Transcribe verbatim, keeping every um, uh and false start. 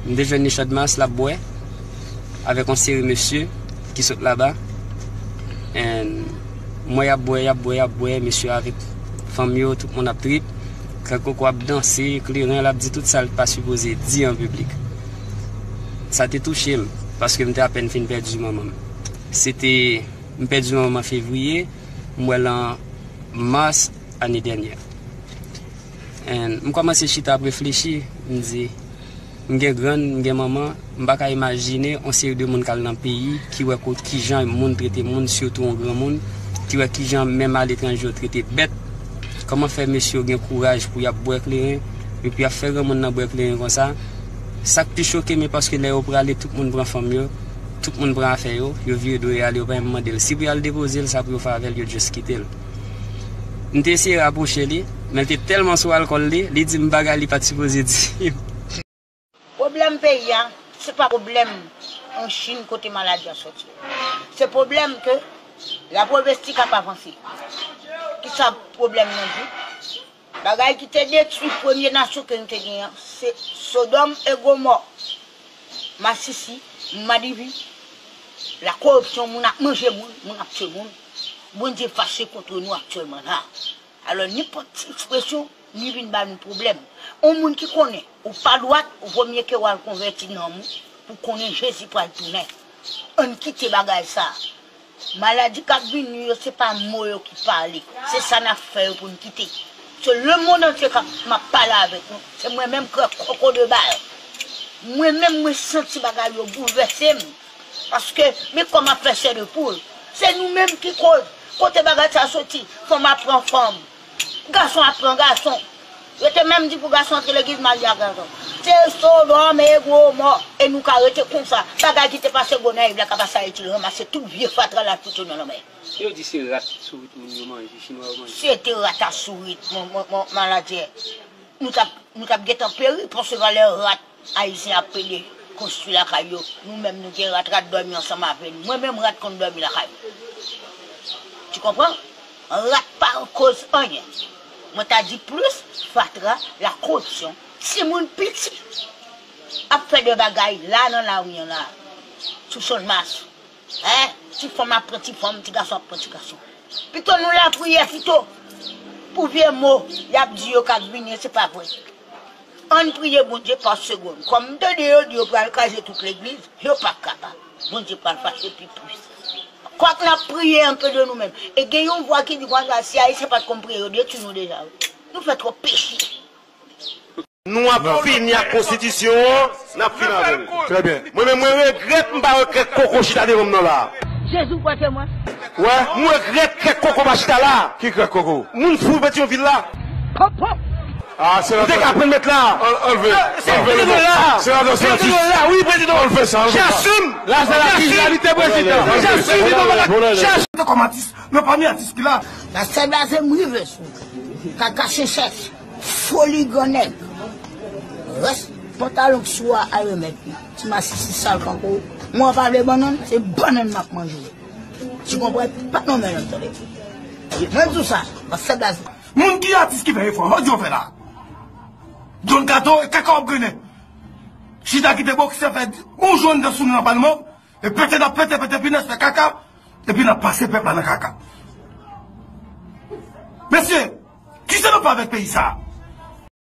M te jwenn li Chadmas, l ap bwè avèk yon seri mesye ki sot laba. And m wè y ap bwè, y ap bwè, y ap bwè, mesye avèk fanm yo, tout moun ap trip. Kèk koko ap danse, kleren, l ap di tout sa l pa sipoze di an piblik. Sa te touche m, paske m te apèn fin pèdi manman m. Se te, m pèdi manman m an fevriye, m wè l an mas ane dènyè. And m kòmanse chita ap reflechi, m di, m gen grann, m gen manman, m pa ka imajine yon seri de moun k al nan peyi, ki wè kot kijan moun trete moun, sitou yon granmoun, ki wè kijan menm aletranje yo trete bèt. Kòman fè mesye yo gen kouraj pou y ap bwè kleren, epi y ap fè granmoun nan bwè kleren konsa? Sa k pi choke m, e paske lè yo prale, tout moun pran fanm yo, tout moun pran afè yo, yo vire do yo ale, yo pa menm mande l si pou y al depoze l, sa pou yo fè avè l, yo just kite l. M te eseye rapwoche li, men l te tèlman sou alkòl li, li di m bagay li pa t sipoze di m. Pwoblèm peyi a, se pa pwoblèm an Chin kote maladi a soti. Se pwoblèm ke la pwovens ti ka pa vanse. Kisa pwoblèm nan di? Bagay ki te detwi premye nasyon ke nou te genyen an, se Sodòm e Gomò, Masisi, Madipi, la koripsyon, moun ap manje moun, moun ap tiye moun. Bondye fache kont nou aktyèlman la. Alò, nenpòt ti ekspresyon, li vin ba nou pwoblèm. Yon moun ki konnen ou pa dwat, vomye ke w al konvèti nanm ou pou konnen Jezi pral tounen. Ann kite bagay sa a. Maladi k ap vini yo, se pa mo yo ki pale. Se sa n ap fè yo pou n kite. Se lemonn antye k ap, m ap pale avèk nou. Se mwen menm k koko de bal. Mwen menm, mwen santi bagay yo boulvèse m. Paske, men kòman ap fè chè de poul. Se nou menm ki koz. Kote bagay sa soti? Fanm ap pran fanm. Gason ap pran gason. Yo te menm di pou gason antre legliz, marye ak gason. Se Sodòm e Gomò. E nou ka rete konsa. Bagay ki te pase Gonayiv la ka pase Ayiti, l ranmase tout vye fatra l al fout yo nan lanmè. Yo di se rat sourit moun yo manje, chinwa yo manje. Se te rat a sourit, mon, mon, mon, maladie. Nou t ap, nou t ap gentan peri, paske valè rat Ayisyen ap pede konstwi lakay yo. Nou menm nou gen rat, rat dòmi ansanm avè nou. Mwen menm rat konn dòmi lakay mwen. Tu comprends? Rat pa koz anyen. Mwen ta di plis fatra, la koripsyon. Timoun piti ap fè de bagay la nan lari an la. Sou Channmas. Hein? Ti fanm ap pran ti fanm, ti gason ap pran ti gason. Pito nou lapriyè pito. Pou vye mo y ap di yo k ap vini, se pa vre. Ann priye Bondye pa segonn. Kòm m tande yo di yo pral kraze tout legliz, yo p ap kapab. Bondye pral fache pi plis. Kwak n ap priye anpe de nou menm. E gen yon vwa ki di konsa, si Ayisyen pa t konn priye, yo detwi nou deja, wi. Nou fè twòp peche. Nou ap fini ak konstitisyon an, n ap fini avè l. Trè byen. Mwen menm, mwen regrèt m pa wè kèk koko chita devan m nan la. Jezi, w pran temwen. Wè, m regrèt kèk koko pa chita la. Ki kèk koko? Moun fou Petyonvil la. Popo. Ah, se la. Ou te ka pran mèt la. Anlve. Anlve. Prezidan la. Se la, se la. Prezidan la, wi, prezidan. Anlve sa, anlve sa. J'assume. La, se la ki realite, prezidan. J'assume, li pa pale. J'assume. Kòm atis, nan pami atis ki la. La sèl blaze m rive sou. Kaka chèchèch. Foli gran nèg. Rès pantalon k sou a al remèt li. Ti masisi sal kanko. Mwen pa vle bannann, se bannann m ap manje. Ti konprann? Pa t nonmen lòt tande. Mwen di w sa, m ap fè blaze. Moun ki atis ki fè efò, jodi yo fè la. John Kato e kaka w ap grennen. Chita kite boksè fè yon jòn dan sou nou nan palman, e pete n ap pete, pete pinèz, fè kaka, epi n ap pase pèp la nan kaka. Mesye, kisa nou fè avèk peyi sa a?